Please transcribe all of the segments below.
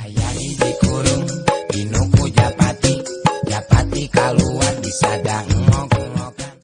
Aya hiji kurung dinuku japati, japati kaluar disadang ngok-ngokan.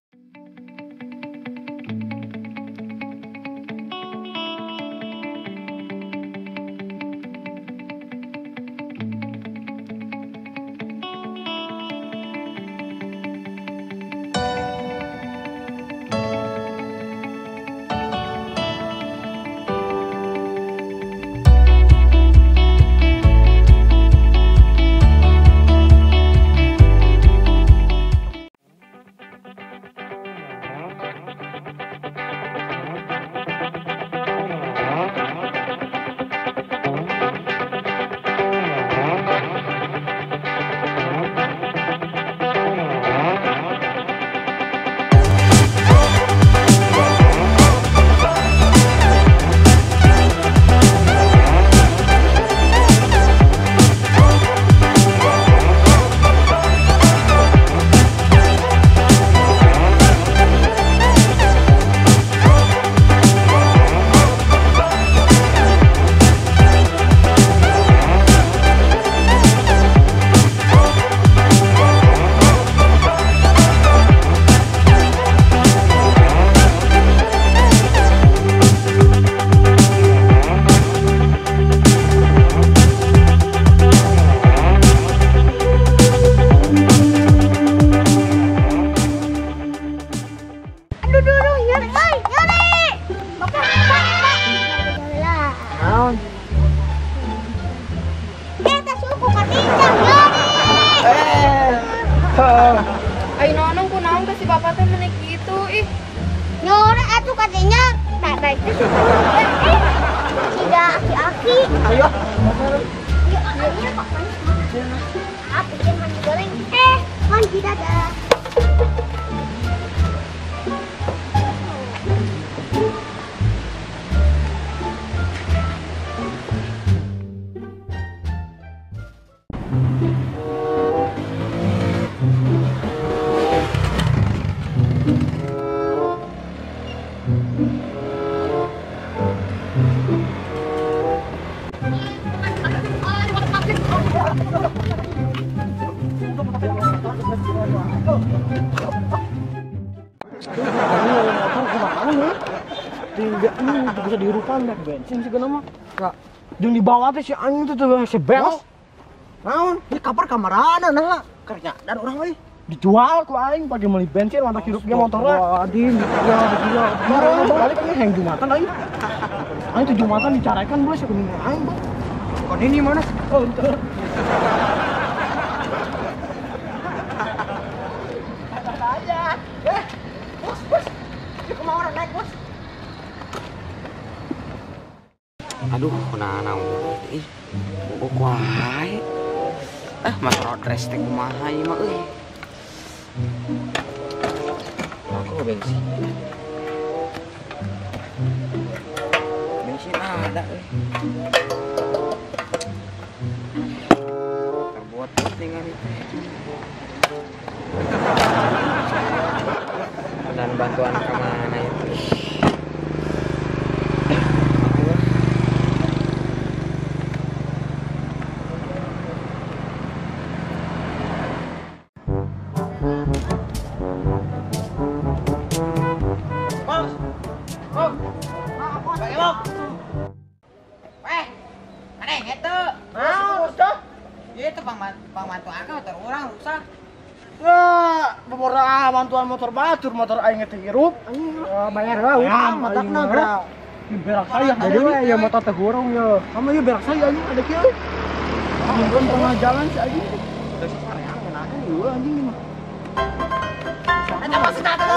Ayo nonong kunaon ke si bapak teh menik gitu ih. Nyore atuh katanya tak baik teh suku. Tidak aki-aki. Ayo. Yuk, ayo Pak Manis. Ah, bikin mandi goreng. Mandi dadah. Tinggal ini bisa dihirupan dah bensin sih kenapa? Kak, jeung dibawa teh si anjing tuh tuh si bel. Naon? Ini kabar kamarana nah kerja dan orang euy. Dijual ku aing pake meuli bensin mantap hirup ge motorna. Waduh, dijual. Balik ini hang Jumatan aing. Aing tuh Jumatan dicarekan bos ya kuning aing, Bang. Kon ini mana? Oh, entar. Aja. Bos, bos. Ieu kumaha orang naik, Bos? Aduh, kunaon ih. Bogok wae. Motor dress teh kumaha ieu mah euy. Aku bensin. Bensin ada euy. Terbuat tinggal itu. Dan bantuan ke mana itu? Bos. Bos. Bos. Aneh itu. Nah, rusak. Itu pangmantuan ka motor urang rusak. Wah, bobora bantuan motor batur, motor aing teh hirup. Bayar lah utang matakna geura. Berak saya jadi we ya motor teh hurung ya. Sama ieu berak saya anjing ada kieu. Belum tengah jalan si anjing. Udah sareang ngeunahkeun ieu anjing mah. Eta maksudna teh.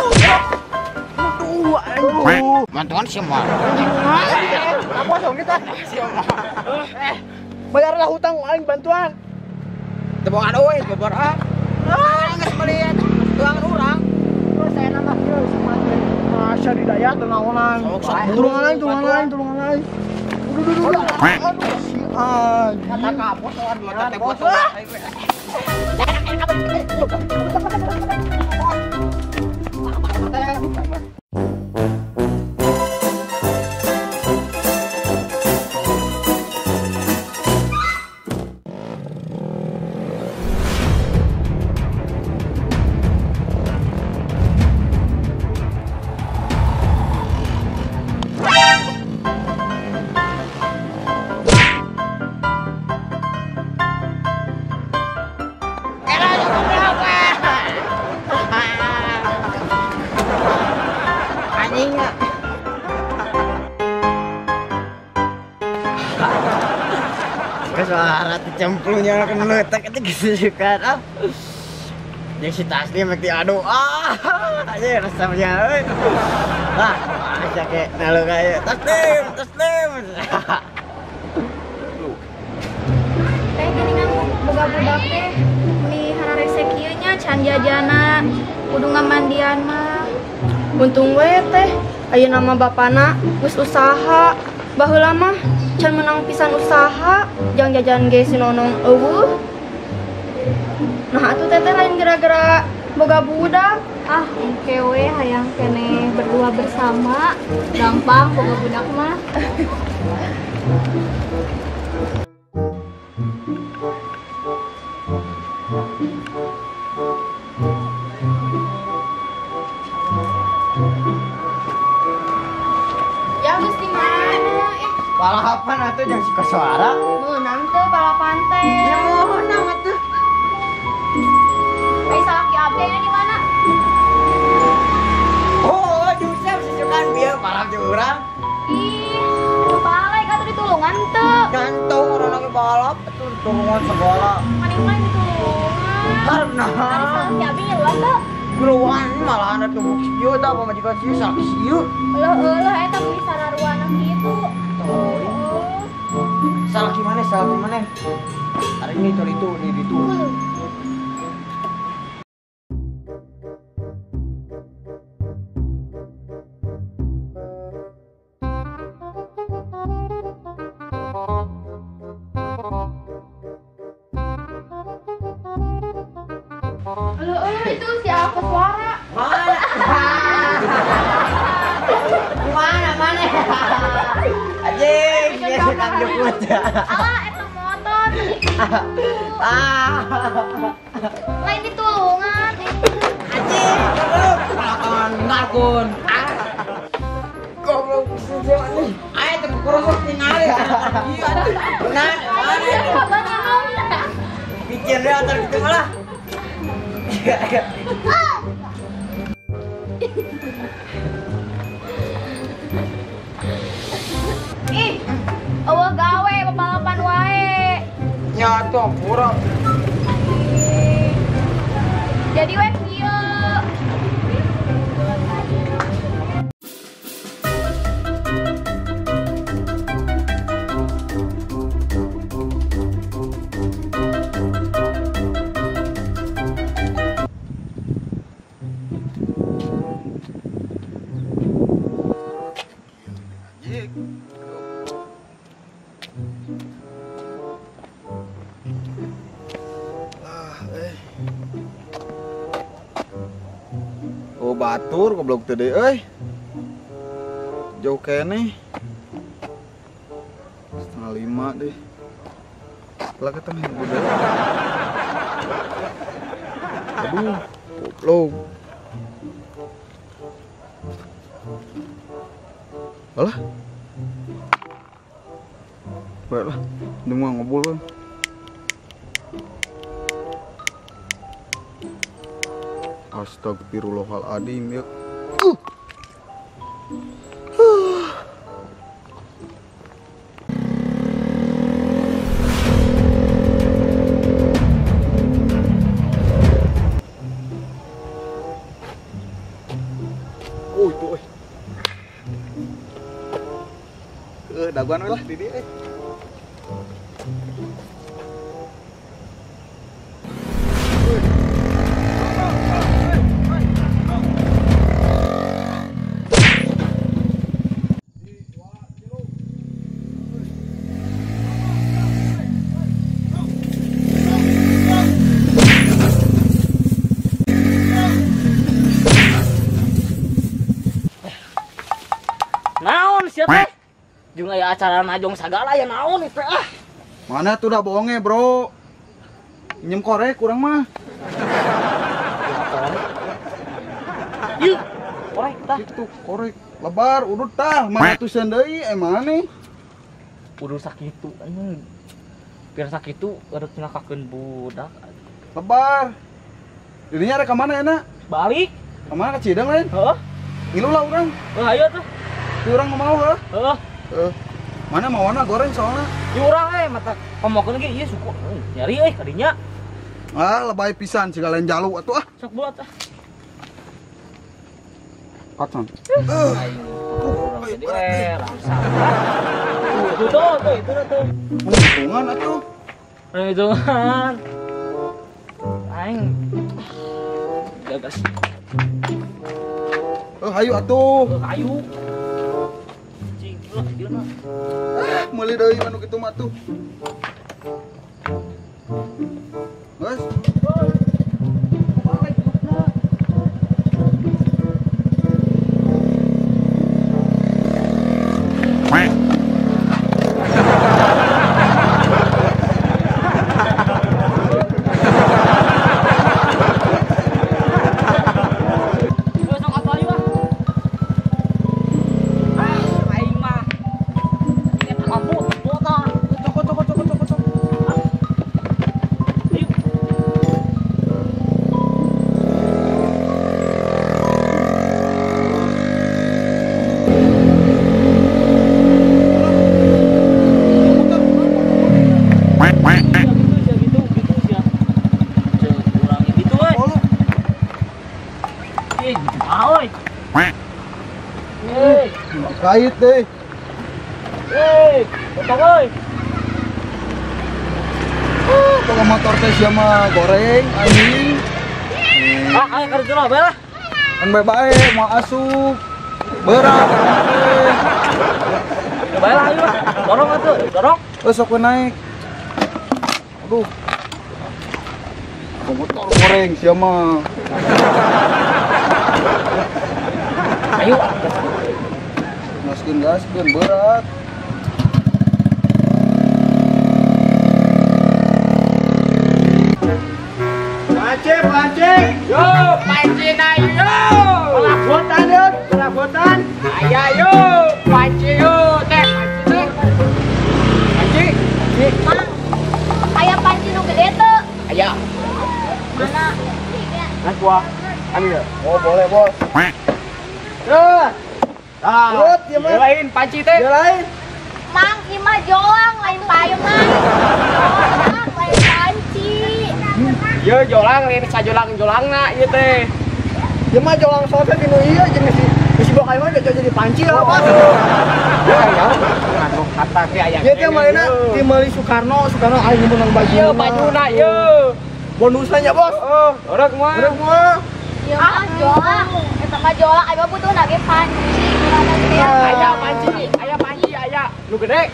Aduh, anjing. Mantuan sih mah. Apa dong kita? Bayarlah hutang aing bantuan. Teu boga duit, bobora. Ah, geus meuli tuangan urang. Terus saya nambah kieu sama teh. Masya di daya teu naonan. Tulungan aing, tulungan aing, tulungan aing. Aduh, aduh, si anjing. Kata kapot lawan motor teh bos. Suara cemplungnya kan letak itu gitu kan ah. Jeung si Taslim mah diadu ah aja resepnya euy. Ah, asa ke nalu kayak Taslim, Taslim. Teh geuningan boga budak teh meni hararese kieu nya can jajana kudu ngamandian mah. Untung we teh ayeuna mah bapana geus usaha. Baheula mah can menang pisan usaha, jang jajan ge si Nonong eueuh. Nah atuh teteh lain gara-gara boga budak. Ah, engke we hayang keneh berdua bersama, gampang boga budak mah. Ya geus di mana? Balapan atuh jeung si Koswara. Meunang teu balapan teh? Ya meunang atuh. Ai salaki abdi aya di mana? Oh, jusep susukan bieu balap jeung urang. Ih, balik atuh ditulungan teu? Gantung urang lagi balap atuh ditulungan segala. Maning mah ditulungan. Karena ari salaki abdi ngiluan teu? Ngiluan malahan atuh sieu tah pamajikan sieu salaki sieu. Eueuh eueuh eta meni sararuana kitu. Salah gimana? Salah gimana? Hari ini itu di itu. Loh, itu siapa suara? Mana? Mana mana? Anjing, dia sedang jemput. Alah, eta motor. Ah. Lain ditulungan. Anjing, goblok. Kelakuan ngakun. Goblok sih anjing. Ayo teu kurus ningali. Iya atuh. Benar, mana? Pikir dia antar gitu malah. Ih, eueuh gawe balapan wae. Nya atuh kurang. Jadi we kieu. Oh batur goblok teu deui euy. Jauh keneh. 4:30 deh. Lah kita main bola. Aduh, goblok. Alah. Baiklah, semua ngobrol kan. Astagfirullahaladzim ya. Oh itu daguan we lah di dieu. Naon siapa? Jeung aya acara najong sagala ya naon itu ah. Mana tuh dah bohongnya, Bro. Minjem korek kurang mah. Yuk, korek tah. Itu korek lebar udut tah, 500-an deui emang nih. Udah sakitu anjing. Biar sakitu urut nakakeun budak. Lebar. Dirinya rek ka mana enak? Balik. Ka mana ka Cideng lain? Heeh. Ngilu lah urang. Heuh ayo tuh. Ti urang mau heuh. Heeh. Heeh. Mana mawana goreng soalnya. Di urang mata komokeun ge ieu suku. Nyari euy kadinya. Ah, lebay pisan siga lain jalu atuh ah. Sok buat ah. Kacang. Tuh tuh itu tuh. Hitungan atuh. Hitungan. Aing. Gagas. Hayu atuh. Hayu. Cing, ulah dieu mah. Meuli deui manu kitu mah tuh. Geus. Kait deh. Hei, potong oi. Kalau motor teh sia mah goreng anjing. Ah, ayo kerja lah, bae lah. Kan bae-bae mau asup. Berat teh. Bae lah ayo lah. Dorong atuh, dorong. Sok we naik. Aduh. Motor goreng sia mah. Ayo. Gaskeun gaskeun berat. Pancing, pancing. Yo, pancing ayo. Pelabutan yo, pelabutan. Ayo yo, pancing yo, teh pancing teh. Pancing, pancing. Mang, aya pancing nu gede teu? Aya. Mana? Mas buah. Ambil. Oh, boleh, Bos. Terus. Ah, ya mah. Lain panci teh. Lain. Mang, ieu mah jolang lain payung mang. Jolang lain panci. Ye jolang lain sajolang-jolangna ieu teh. Ieu mah jolang sote dinu ieu jeung si bok aing mah jadi panci lah, Pak. Ya ya. Aduh, kata teh aya. Ieu teh malena ti meuli Soekarno, Soekarno aing meunang baju. Ieu bajuna ieu. Bonusnya nya, Bos. Heeh, urang mah. Urang mah. Ieu mah jolang, eta mah jolang aing mah butuhna ge panci. Aya panci, aya panci, aya. Nu gede.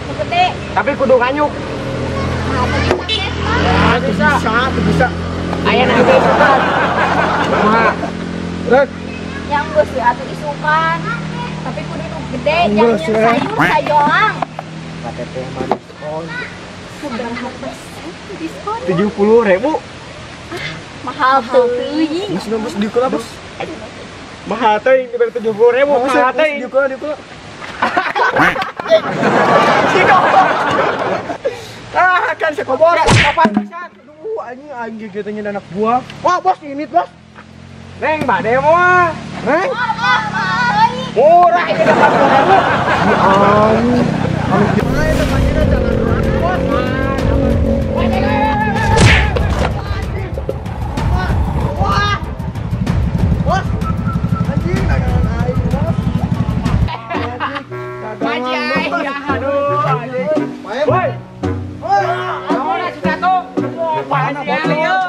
Nu gede. Tapi kudu nganyuk. Nah, teu bisa mah. Bisa, teu bisa. Aya na ge isukan. Kumaha? Rek. Yang geus we atuh isukan. Tapi kudu nu gede, jangan sayur sajolang. KTP mah diskon. Sabaraha persen diskon? 70.000. Mahal teuing. Geus bos diukul bos. Mahal teuing diberi 70.000, mahal teuing. Diukul, diukul. Si kobor. Ah, kan si kobor. Kapan pisan? Aduh, anjing aing gegetenya anak buah. Wah, bos ini bos. Neng, bade moal. Neng. Murah ini 80.000. Ya ampun. Anu gimana ya pancina jangan berat, bos. Wah. Bos. Anjing dagangan aing, bos. Panci aing, ya aduh. Woi. Woi. Naon atuh tuh? Panci aing yo.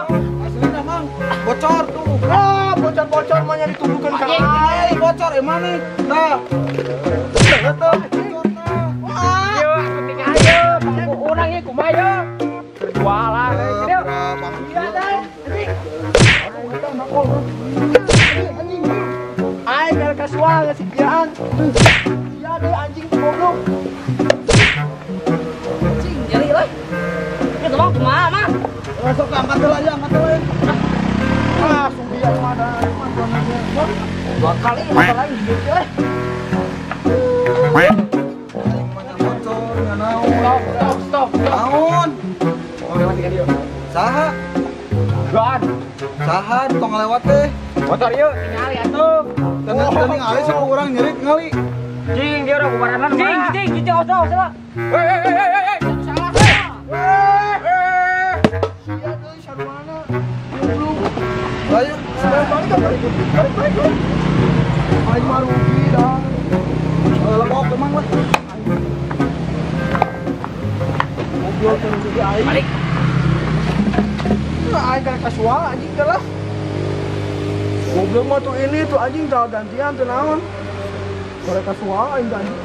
Aslina Mang, bocor tuh. Ah, bocor-bocor mah nya dituduhkeun ka aing. Bocor emang nih. Tah. Tah, bocor tah. Yo, aku tinggal yo. Pangku urang ieu kumaha yo? Berjualan. Yo. Iya, teh. Anjing. Anjing. Aing gara kasual ngasih kiaan. Iya deh anjing tuh goblok. Anjing nyeri euy. Ieu tolong kumaha mah? Sok angkat heula aja, angkat heula. Ah, sumbi aing mah da mah. Dua kali motor aing gitu euy. Aing mah bocor nya naon. Stop, stop, stop. Naon? Oh, lewat tiga dia. Saha? Duaan. Saha tong lewat teh? Motor yuk, tingali atuh. Tenang, tenang, ali sok urang nyerit ngali. Cing, dia orang bubaran. Cing, cing, cing, awas, awas. Hei, salah. Sia deui sarwana. Goblok. Ayo, balik balik balik balik. Aing mah rugi dah. Lemok emang lah. Goblok rugi aing. Balik. Nah, aing kan kasual anjing teh lah. Goblok mah tuh ini tuh anjing tah gantian tuh naon. Mereka kasual aing ganti.